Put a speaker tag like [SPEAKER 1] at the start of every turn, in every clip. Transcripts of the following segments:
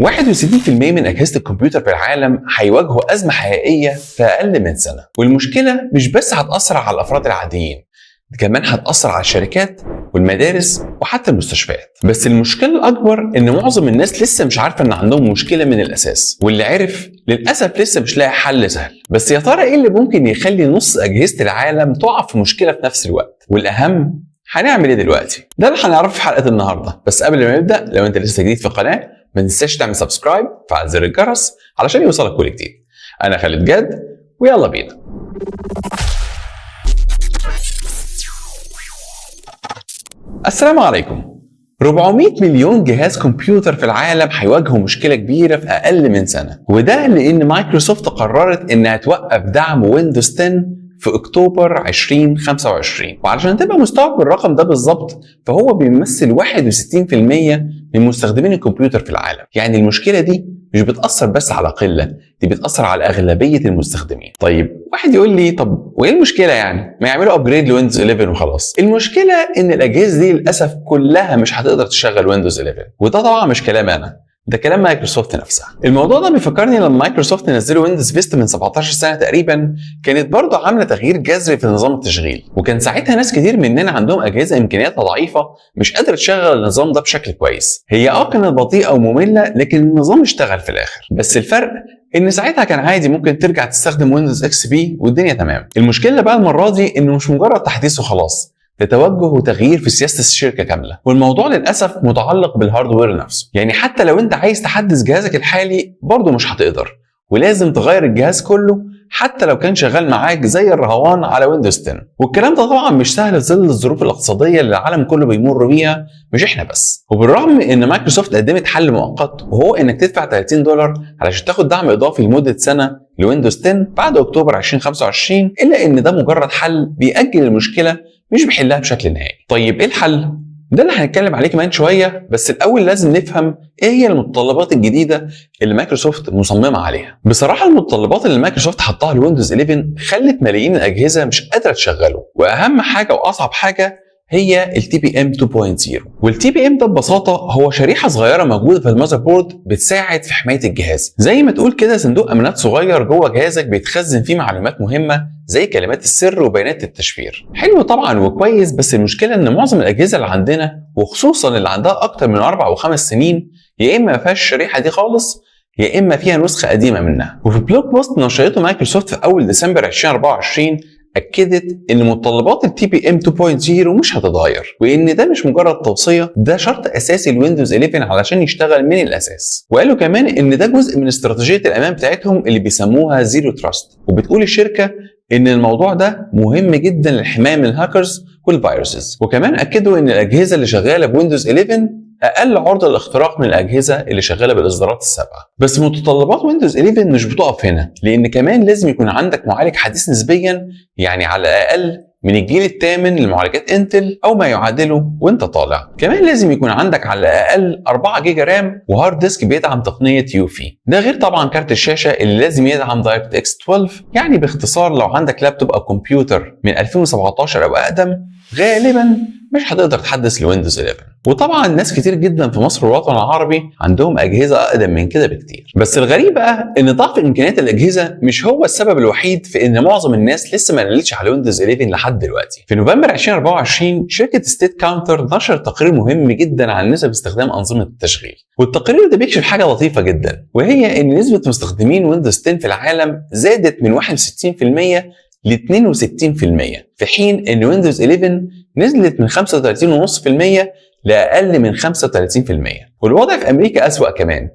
[SPEAKER 1] 61% من أجهزة الكمبيوتر في العالم هيواجهوا أزمة حقيقية في أقل من سنة، والمشكلة مش بس هتأثر على الأفراد العاديين، كمان هتأثر على الشركات والمدارس وحتى المستشفيات. بس المشكلة الأكبر إن معظم الناس لسه مش عارفة إن عندهم مشكلة من الأساس، واللي عرف للأسف لسه مش لاقي حل سهل. بس يا ترى إيه اللي ممكن يخلي نص أجهزة العالم تقع في مشكلة في نفس الوقت؟ والأهم هنعمل إيه دلوقتي؟ ده اللي هنعرفه في حلقة النهاردة. بس قبل ما نبدأ، لو أنت لسه جديد في القناة ما تنساش تعمل subscribe وتفعل زر الجرس علشان يوصلك كل جديد. أنا خالد جاد، ويلا بينا. السلام عليكم. 400 مليون جهاز كمبيوتر في العالم هيواجهوا مشكلة كبيرة في أقل من سنة، وده لأن مايكروسوفت قررت إنها توقف دعم ويندوز 10 في أكتوبر 2025. وعشان تبقى مستوعب الرقم ده بالظبط، فهو بيمثل 61% من مستخدمين الكمبيوتر في العالم. يعني المشكلة دي مش بتأثر بس على قلة، دي بتأثر على أغلبية المستخدمين. طيب واحد يقول لي طب وإيه المشكلة يعني؟ ما يعملوا upgrade لويندوز 11 وخلاص. المشكلة إن الأجهزة دي للأسف كلها مش هتقدر تشغل ويندوز 11، وده طبعا مش كلام أنا، ده كلام مايكروسوفت نفسها. الموضوع ده بيفكرني لما مايكروسوفت نزلوا ويندوز فيستا من 17 سنة تقريبا، كانت برضه عامله تغيير جذري في نظام التشغيل، وكان ساعتها ناس كتير مننا عندهم اجهزة امكانياتها ضعيفة مش قادرة تشغل النظام ده بشكل كويس. هي كانت بطيئه وممله، لكن النظام اشتغل في الاخر. بس الفرق ان ساعتها كان عادي ممكن ترجع تستخدم ويندوز XP والدنيا تمام. المشكلة بقى المرة دي انه مش مجرد تحديث وخلاص، ده توجه وتغيير في سياسة الشركة كاملة، والموضوع للاسف متعلق بال hardware نفسه. يعني حتى لو انت عايز تحدث جهازك الحالي برضه مش هتقدر، ولازم تغير الجهاز كله حتى لو كان شغال معاك زي الرهوان على ويندوز 10. والكلام ده طبعا مش سهل في ظل الظروف الاقتصادية اللي العالم كله بيمر بيها، مش احنا بس. وبالرغم ان مايكروسوفت قدمت حل مؤقت، وهو انك تدفع $30 علشان تاخد دعم اضافي لمدة سنة لويندوز 10 بعد اكتوبر 2025، الا ان ده مجرد حل بيأجل المشكلة مش بيحلها بشكل نهائي. طيب ايه الحل؟ ده اللي هنتكلم عليه كمان شوية، بس الاول لازم نفهم ايه هي المتطلبات الجديدة اللي مايكروسوفت مصممه عليها. بصراحة المتطلبات اللي مايكروسوفت حطها لويندوز 11 خلت ملايين الاجهزة مش قادرة تشغله، واهم حاجة واصعب حاجة هي ال TPM 2.0. وال TPM ده ببساطة هو شريحة صغيرة موجودة في ال motherboard بتساعد في حماية الجهاز، زي ما تقول كده صندوق امانات صغير جوه جهازك بيتخزن فيه معلومات مهمة زي كلمات السر وبيانات التشفير. حلو طبعا وكويس، بس المشكلة ان معظم الاجهزة اللي عندنا وخصوصا اللي عندها اكتر من 4 و5 سنين يا اما ما فيهاش الشريحة دي خالص، يا اما فيها نسخه قديمة منها. وفي blog post نشرته مايكروسوفت في اول ديسمبر 2024 اكدت ان متطلبات ال TPM 2.0 مش هتتغير، وان ده مش مجرد توصية، ده شرط اساسي لويندوز 11 علشان يشتغل من الاساس. وقالوا كمان ان ده جزء من استراتيجية الامان بتاعتهم اللي بيسموها zero trust، وبتقول الشركة ان الموضوع ده مهم جدا للحماية من ال hackers وال viruses. وكمان اكدوا ان الاجهزة اللي شغالة بويندوز 11 اقل عرضه للاختراق من الاجهزة اللي شغالة بالاصدارات السابقة. بس متطلبات ويندوز 11 مش بتقف هنا، لان كمان لازم يكون عندك معالج حديث نسبيا، يعني على الاقل من الجيل الثامن لمعالجات انتل او ما يعادله وانت طالع. كمان لازم يكون عندك على الاقل 4 جيجا RAM و hard disk بيدعم تقنية UEFI، ده غير طبعا كارت الشاشة اللي لازم يدعم DirectX 12. يعني باختصار لو عندك لابتوب او كمبيوتر من 2017 او اقدم غالبا مش هتقدر تحدث لويندوز 11. وطبعا ناس كتير جدا في مصر والوطن العربي عندهم اجهزة اقدم من كده بكتير. بس الغريب بقى ان ضعف امكانيات الاجهزة مش هو السبب الوحيد في ان معظم الناس لسه ما نقلتش على ويندوز 11 لحد دلوقتي. في نوفمبر 2024 شركة StatCounter نشرت تقرير مهم جدا عن نسب استخدام انظمة التشغيل، والتقرير ده بيكشف حاجة لطيفة جدا، وهي ان نسبه مستخدمين ويندوز 10 في العالم زادت من 61% ل 62%، في حين ان ويندوز 11 نزلت من 35.5% لأقل من 35%. والوضع في أمريكا أسوأ كمان،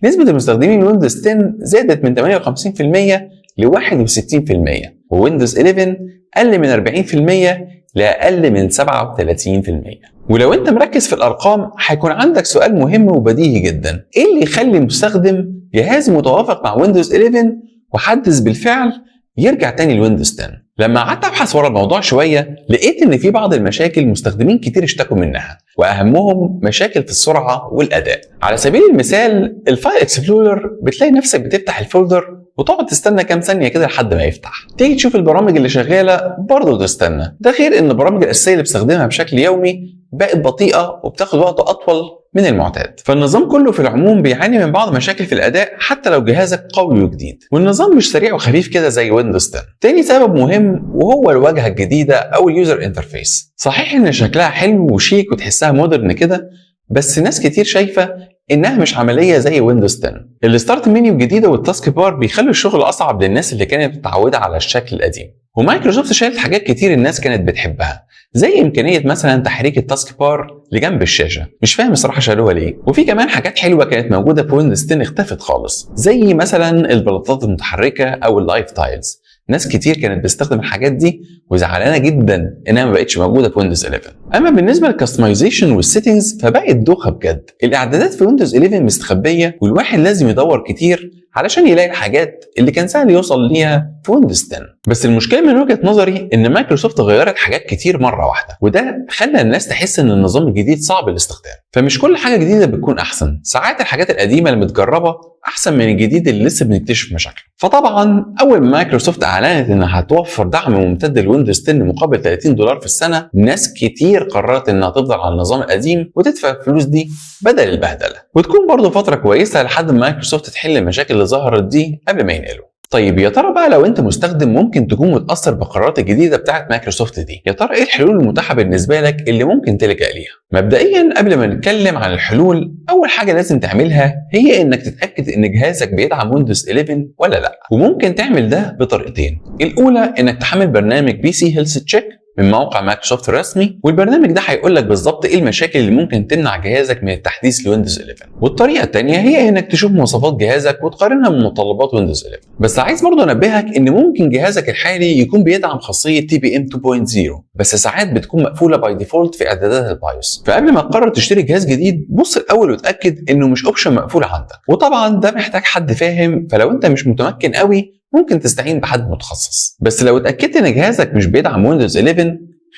[SPEAKER 1] نسبة المستخدمين ويندوز 10 زادت من 58% ل 61%، وويندوز 11 قل من 40% لأقل من 37%. ولو انت مركز في الأرقام هيكون عندك سؤال مهم وبديهي جدا، ايه اللي يخلي مستخدم جهاز متوافق مع ويندوز 11 وحدث بالفعل يرجع تاني لويندوز 10؟ لما قعدت ابحث ورا الموضوع شوية لقيت ان في بعض المشاكل مستخدمين كتير اشتكوا منها، واهمهم مشاكل في السرعة والاداء. على سبيل المثال ال file explorer بتلاقي نفسك بتفتح ال folder وتقعد تستنى كام ثانية كده لحد ما يفتح، تيجي تشوف البرامج اللي شغالة برضه تستنى. ده غير ان البرامج الاساسية اللي بستخدمها بشكل يومي بقت بطيئه وبتاخد وقت اطول من المعتاد. فالنظام كله في العموم بيعاني من بعض مشاكل في الاداء حتى لو جهازك قوي وجديد، والنظام مش سريع وخفيف كده زي Windows 10. تاني سبب مهم وهو الواجهة الجديدة او ال user interface. صحيح ان شكلها حلو وشيك وتحسها modern كده، بس ناس كتير شايفه انها مش عملية زي Windows 10. ال start menu الجديدة وال task bar بيخلوا الشغل اصعب للناس اللي كانت متعوده على الشكل القديم. ومايكروسوفت شالت حاجات كتير الناس كانت بتحبها، زي امكانية مثلا تحريك ال task bar لجنب الشاشه، مش فاهم الصراحة شالوها ليه. وفي كمان حاجات حلوة كانت موجودة في Windows 10 اختفت خالص، زي مثلا البلاطات المتحركة او ال live tiles. ناس كتير كانت بتستخدم الحاجات دي وزعلانه جدا انها ما بقتش موجودة في Windows 11. اما بالنسبة لل customization وال settings فبقت دوخه بجد. الاعدادات في Windows 11 مستخبيه، والواحد لازم يدور كتير علشان يلاقي الحاجات اللي كان سهل يوصل ليها في Windows 10. بس المشكلة من وجهه نظري ان مايكروسوفت غيرت حاجات كتير مرة واحده، وده خلى الناس تحس ان النظام الجديد صعب الاستخدام. فمش كل حاجة جديدة بتكون احسن، ساعات الحاجات القديمة المتجربه احسن من الجديد اللي لسه بنكتشف مشاكله. فطبعا اول ما مايكروسوفت اعلنت انها هتوفر دعم ممتد ل Windows 10 مقابل $30 في السنه، ناس كتير قررت انها تفضل على النظام القديم وتدفع الفلوس دي بدل البهدله، وتكون برضه فترة كويسة لحد ما مايكروسوفت تحل المشاكل اللي ظهرت دي قبل ما ينقلوا. طيب يا ترى بقى لو انت مستخدم ممكن تكون متاثر بالقرارات الجديدة بتاعت مايكروسوفت دي، يا ترى ايه الحلول المتاحة بالنسبة لك اللي ممكن تلجا ليها؟ مبدئيا قبل ما نتكلم عن الحلول، اول حاجة لازم تعملها هي انك تتاكد ان جهازك بيدعم Windows 11 ولا لا. وممكن تعمل ده بطريقتين. الاولى انك تحمل برنامج PC Health Check من موقع مايكروسوفت الرسمي، والبرنامج ده هيقول لك بالظبط ايه المشاكل اللي ممكن تمنع جهازك من التحديث ل Windows 11. والطريقة الثانية هي انك تشوف مواصفات جهازك وتقارنها بمتطلبات Windows 11. بس عايز برضه انبهك ان ممكن جهازك الحالي يكون بيدعم خاصية TPM 2.0، بس ساعات بتكون مقفولة by default في اعدادات ال BIOS. فقبل ما تقرر تشتري جهاز جديد بص الاول وتاكد انه مش option مقفول عندك. وطبعا ده محتاج حد فاهم، فلو انت مش متمكن قوي ممكن تستعين بحد متخصص. بس لو اتاكدت ان جهازك مش بيدعم Windows 11،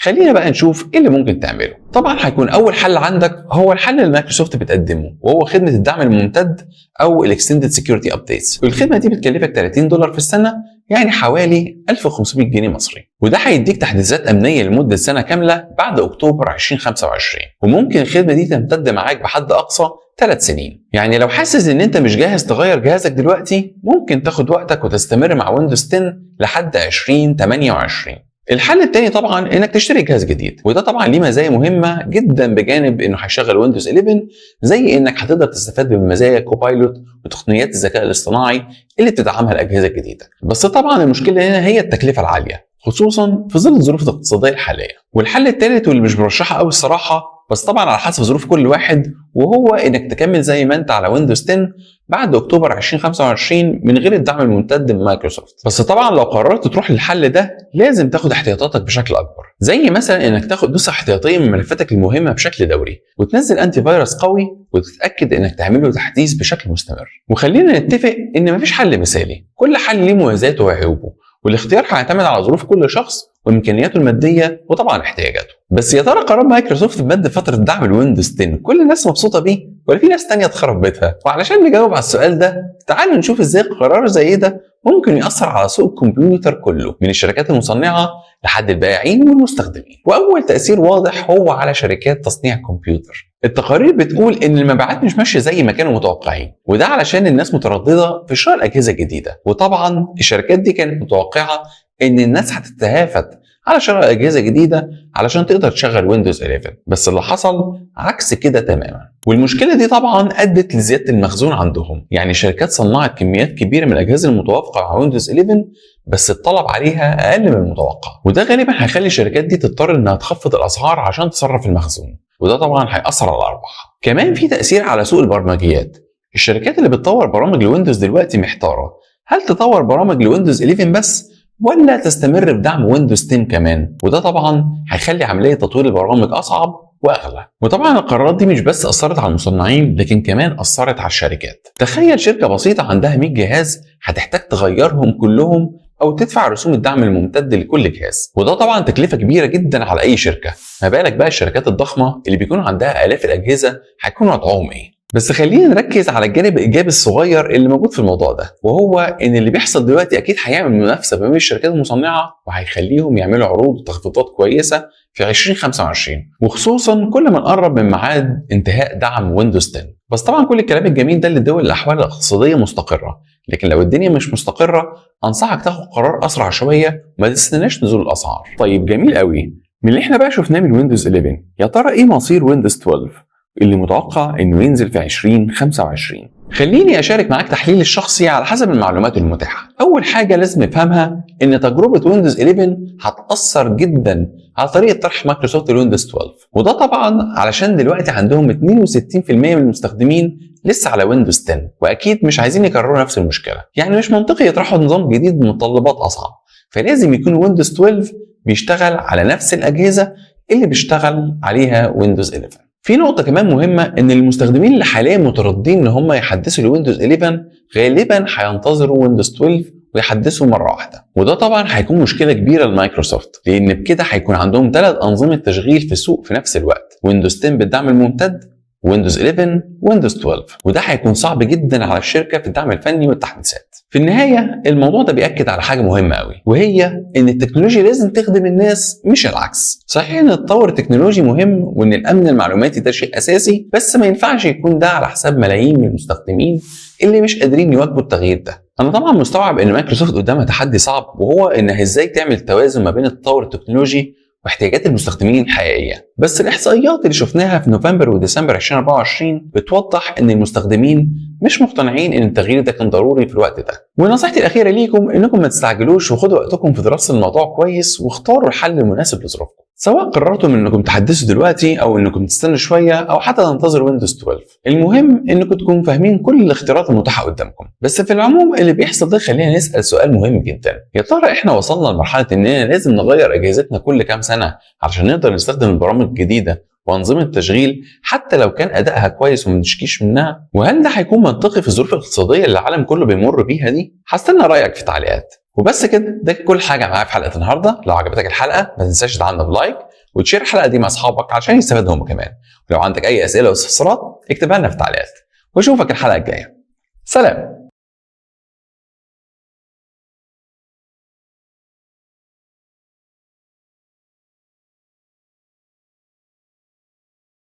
[SPEAKER 1] خلينا بقى نشوف ايه اللي ممكن تعمله. طبعا هيكون اول حل عندك هو الحل اللي مايكروسوفت بتقدمه، وهو خدمة الدعم الممتد او ال extended security updates. والخدمة دي بتكلفك $30 في السنه، يعني حوالي 1500 جنيه مصري، وده هيديك تحديثات امنية لمدة سنة كاملة بعد اكتوبر 2025، وممكن الخدمة دي تمتد معاك بحد اقصى 3 سنين. يعني لو حاسس ان انت مش جاهز تغير جهازك دلوقتي، ممكن تاخد وقتك وتستمر مع Windows 10 لحد 2028. الحل التاني طبعا انك تشتري جهاز جديد، وده طبعا ليه مزايا مهمة جدا بجانب انه هيشغل Windows 11، زي انك هتقدر تستفاد من مزايا Copilot وتقنيات الذكاء الاصطناعي اللي بتدعمها الاجهزة الجديدة. بس طبعا المشكلة هنا هي التكلفة العالية، خصوصا في ظل الظروف الاقتصادية الحالية. والحل الثالث واللي مش برشحه قوي الصراحه، بس طبعا على حسب ظروف كل واحد، وهو انك تكمل زي ما انت على Windows 10 بعد اكتوبر 2025 من غير الدعم الممتد من مايكروسوفت. بس طبعا لو قررت تروح للحل ده لازم تاخد احتياطاتك بشكل اكبر، زي مثلا انك تاخد نسخ احتياطيه من ملفاتك المهمة بشكل دوري، وتنزل antivirus قوي، وتتاكد انك تعمل له تحديث بشكل مستمر. وخلينا نتفق ان مفيش حل مثالي، كل حل ليه مميزاته وعيوبه، والاختيار هيعتمد على ظروف كل شخص وامكانياته المادية وطبعا احتياجاته. بس يا ترى قرار مايكروسوفت بمد فترة دعم ال Windows 10 كل الناس مبسوطة بيه ولا في ناس تانية اتخرب بيتها؟ وعلشان نجاوب على السؤال ده تعالوا نشوف ازاي قرار زي ده ممكن يأثر على سوق الكمبيوتر كله، من الشركات المصنعة لحد البائعين والمستخدمين. وأول تأثير واضح هو على شركات تصنيع الكمبيوتر. التقارير بتقول إن المبيعات مش ماشية زي ما كانوا متوقعين، وده علشان الناس مترددة في شراء الأجهزة الجديدة. وطبعا الشركات دي كانت متوقعة إن الناس هتتهافت على شراء أجهزة جديدة علشان تقدر تشغل Windows 11، بس اللي حصل عكس كده تماما. والمشكلة دي طبعا أدت لزيادة المخزون عندهم، يعني الشركات صنعت كميات كبيرة من الأجهزة المتوافقة مع Windows 11، بس الطلب عليها أقل من المتوقع، وده غالبا هيخلي الشركات دي تضطر إنها تخفض الأسعار عشان تصرف المخزون، وده طبعا هيأثر على الأرباح. كمان في تأثير على سوق البرمجيات. الشركات اللي بتطور برامج ال Windows دلوقتي محتارة، هل تطور برامج ل Windows 11 بس ولا تستمر بدعم Windows 10 كمان؟ وده طبعا هيخلي عملية تطوير البرامج أصعب وأغلى. وطبعا القرارات دي مش بس أثرت على المصنعين، لكن كمان أثرت على الشركات. تخيل شركة بسيطة عندها 100 جهاز هتحتاج تغيرهم كلهم أو تدفع رسوم الدعم الممتد لكل جهاز، وده طبعا تكلفة كبيرة جدا على أي شركة، ما بالك بقى الشركات الضخمة اللي بيكون عندها آلاف الأجهزة هيكون وضعهم إيه؟ بس خلينا نركز على الجانب الايجابي الصغير اللي موجود في الموضوع ده، وهو ان اللي بيحصل دلوقتي اكيد هيعمل منافسه ما بين الشركات المصنعة وهيخليهم يعملوا عروض وتخفيضات كويسة في 2025، وخصوصا كل ما نقرب من ميعاد انتهاء دعم ويندوز 10. بس طبعا كل الكلام الجميل ده للدول الاحوال الاقتصادية مستقره، لكن لو الدنيا مش مستقره انصحك تاخد قرار اسرع شوية وما تستناش نزول الاسعار. طيب جميل قوي، من اللي احنا بقى شفناه من ويندوز 11، يا ترى ايه مصير ويندوز 12 اللي متوقع انه ينزل في 2025؟ خليني اشارك معاك تحليلي الشخصي على حسب المعلومات المتاحة. اول حاجة لازم نفهمها ان تجربه ويندوز 11 هتاثر جدا على طريقه طرح مايكروسوفت الويندوز 12، وده طبعا علشان دلوقتي عندهم 62% من المستخدمين لسه على ويندوز 10، واكيد مش عايزين يكرروا نفس المشكلة. يعني مش منطقي يطرحوا نظام جديد بمتطلبات اصعب، فلازم يكون ويندوز 12 بيشتغل على نفس الاجهزة اللي بيشتغل عليها ويندوز 11. في نقطة كمان مهمة، إن المستخدمين اللي حاليا مترددين إن هم يحدثوا لويندوز 11 غالبا هينتظروا ويندوز 12 ويحدثوا مرة واحدة، وده طبعا هيكون مشكلة كبيرة لمايكروسوفت، لأن بكده هيكون عندهم 3 أنظمة تشغيل في السوق في نفس الوقت: ويندوز 10 بالدعم الممتد، ويندوز 11، ويندوز 12، وده هيكون صعب جدا على الشركة في الدعم الفني والتحديثات. في النهاية الموضوع ده بيأكد على حاجة مهمة قوي، وهي ان التكنولوجيا لازم تخدم الناس مش العكس. صحيح ان التطور التكنولوجي مهم وان الامن المعلوماتي ده شيء اساسي، بس ما ينفعش يكون ده على حساب ملايين من المستخدمين اللي مش قادرين يواكبوا التغيير ده. انا طبعا مستوعب ان مايكروسوفت قدامها تحدي صعب، وهو انها ازاي تعمل توازن ما بين التطور التكنولوجي واحتياجات المستخدمين الحقيقية. بس الاحصائيات اللي شفناها في نوفمبر وديسمبر 2024 بتوضح ان المستخدمين مش مقتنعين ان التغيير ده كان ضروري في الوقت ده. ونصيحتي الاخيرة ليكم انكم ما تستعجلوش، وخدوا وقتكم في دراسة الموضوع كويس، واختاروا الحل المناسب لظروفكم، سواء قررتم انكم تحدثوا دلوقتي او انكم تستنوا شوية او حتى تنتظروا ويندوز 12. المهم انكم تكونوا فاهمين كل الاختيارات المتاحة قدامكم. بس في العموم اللي بيحصل ده خلينا نسال سؤال مهم جدا: يا ترى احنا وصلنا لمرحلة اننا لازم نغير اجهزتنا كل كام سنة علشان نقدر نستخدم البرامج الجديدة وانظمة التشغيل حتى لو كان ادائها كويس وما نشكيش منها؟ وهل ده هيكون منطقي في الظروف الاقتصادية اللي العالم كله بيمر بيها دي؟ هستنى رايك في التعليقات. وبس كده، ده كل حاجة معايا في حلقة النهارده. لو عجبتك الحلقة ما تنساش تدعمنا ب like وتشير الحلقة دي مع اصحابك عشان يستفادوا هم كمان. ولو عندك اي اسئلة واستفسارات اكتبها لنا في التعليقات، واشوفك الحلقة الجاية. سلام.